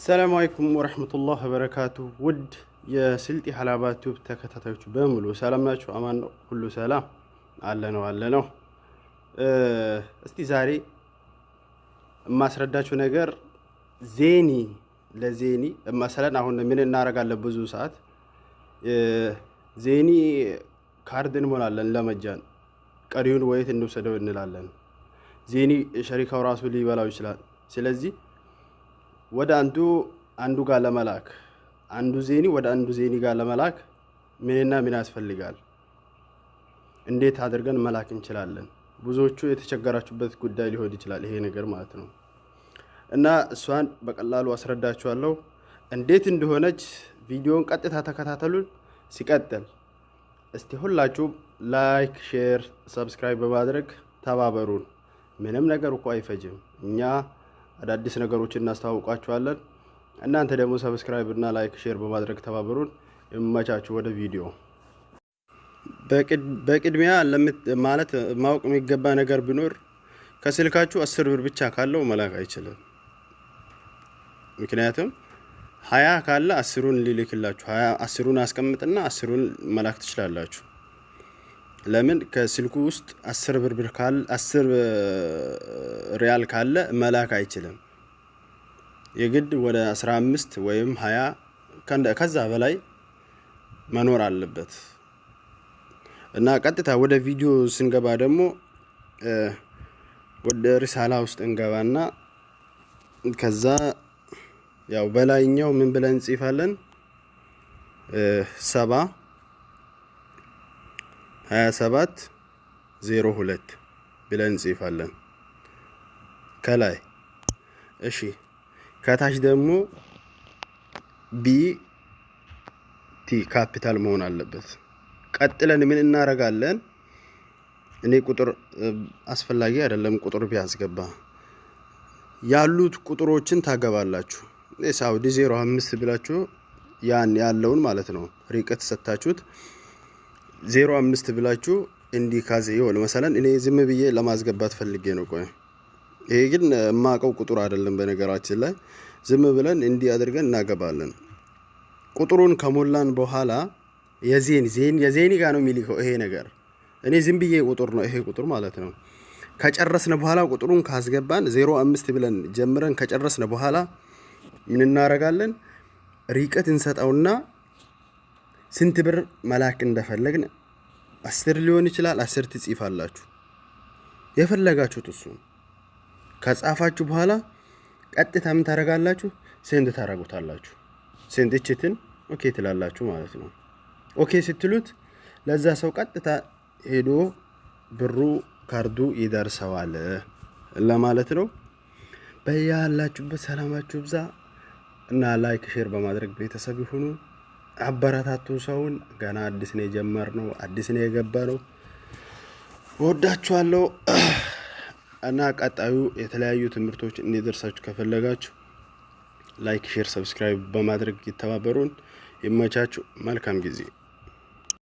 ሰላም አለይኩም ወረህመቱላህ ወበረካቱ። ውድ የስልጤ ሀላባ ቲዩብ ተከታታዮች በሙሉ ሰላም ናችሁ? አማን ነው፣ ሁሉ ሰላም አለ ነው አለ ነው። እስቲ ዛሬ የማስረዳችሁ ነገር ዜኒ ለዜኒ መሰለን አሁን ምን እናደርጋለን? ብዙ ሰዓት ዜኒ ካርድ እንሞላለን ለመጃን፣ ቀሪውን ወየት እንውሰደው እንላለን። ዜኒ ሸሪካው ራሱ ሊበላው ይችላል። ስለዚህ ወደ አንዱ አንዱ ጋር ለመላክ፣ አንዱ ዜኒ ወደ አንዱ ዜኒ ጋር ለመላክ ምንና ምን ያስፈልጋል? እንዴት አድርገን መላክ እንችላለን? ብዙዎቹ የተቸገራችሁበት ጉዳይ ሊሆን ይችላል ይሄ ነገር ማለት ነው። እና እሷን በቀላሉ አስረዳችኋለሁ እንዴት እንደሆነች። ቪዲዮን ቀጥታ ተከታተሉን። ሲቀጥል እስቲ ሁላችሁም like፣ share፣ subscribe በማድረግ ተባበሩን። ምንም ነገር እኮ አይፈጅም። እኛ አዳዲስ ነገሮችን እናስተዋውቃችኋለን። እናንተ ደግሞ subscribe እና like share በማድረግ ተባበሩን። ይመቻችሁ። ወደ ቪዲዮ። በቅድሚያ ማለት ማወቅ የሚገባ ነገር ቢኖር ከስልካችሁ 10 ብር ብቻ ካለው መላክ አይችልም። ምክንያቱም 20 ካለ 10ሩን ሊልክላችሁ 10ሩን አስቀምጥና 10ሩን መላክ ትችላላችሁ። ለምን ከስልኩ ውስጥ 10 ብር ካለ፣ 10 ሪያል ካለ መላክ አይችልም። የግድ ወደ 15 ወይም 20 ከዛ በላይ መኖር አለበት። እና ቀጥታ ወደ ቪዲዮ ስንገባ ደግሞ ወደ ሪሳላ ውስጥ እንገባና ከዛ ያው በላይኛው ምን ብለን እንጽፋለን? 7 27 02 ብለን እንጽፋለን ከላይ። እሺ፣ ከታች ደግሞ BT capital መሆን አለበት። ቀጥለን ምን እናደርጋለን? እኔ ቁጥር አስፈላጊ አይደለም። ቁጥር ቢያስገባ ያሉት ቁጥሮችን ታገባላችሁ። ሳውዲ 05 ብላችሁ ያን ያለውን ማለት ነው ርቀት ሰጥታችሁት 05 ብላችሁ እንዲህ ካዘ ይሆን መሰለን እኔ ዝም ብዬ ለማስገባት ፈልጌ ነው። ቆይ፣ ይሄ ግን የማውቀው ቁጥር አይደለም። በነገራችን ላይ ዝም ብለን እንዲህ አድርገን እናገባለን። ቁጥሩን ከሞላን በኋላ የዜኒ ዜኒ የዜኒ ጋር ነው የሚልከው ይሄ ነገር። እኔ ዝም ብዬ ቁጥር ነው ይሄ ቁጥር ማለት ነው። ከጨረስን በኋላ ቁጥሩን ካስገባን 05 ብለን ጀምረን ከጨረስን በኋላ ምን እናደርጋለን? ርቀት እንሰጠውና ስንት ብር መላክ እንደፈለግን 10 ሊሆን ይችላል። 10 ትጽፋላችሁ የፈለጋችሁት እሱ ከጻፋችሁ በኋላ ቀጥታ ምን ታደርጋላችሁ? Send ታደርጉታላችሁ። Send እችትን okay ትላላችሁ ማለት ነው። Okay ስትሉት ለዛ ሰው ቀጥታ ሄዶ ብሩ ካርዱ ይደርሰዋል ለማለት ነው። በያላችሁበት ሰላማችሁ ይብዛ እና like share በማድረግ ቤተሰብ ይሁኑ። አበረታቱ ሰውን። ገና አዲስ ነው የጀመርነው፣ አዲስ ነው የገባነው። እወዳችኋለሁ እና ቀጣዩ የተለያዩ ትምህርቶች እንዲደርሳችሁ ከፈለጋችሁ like፣ share፣ subscribe በማድረግ ይተባበሩን። ይመቻችሁ። መልካም ጊዜ።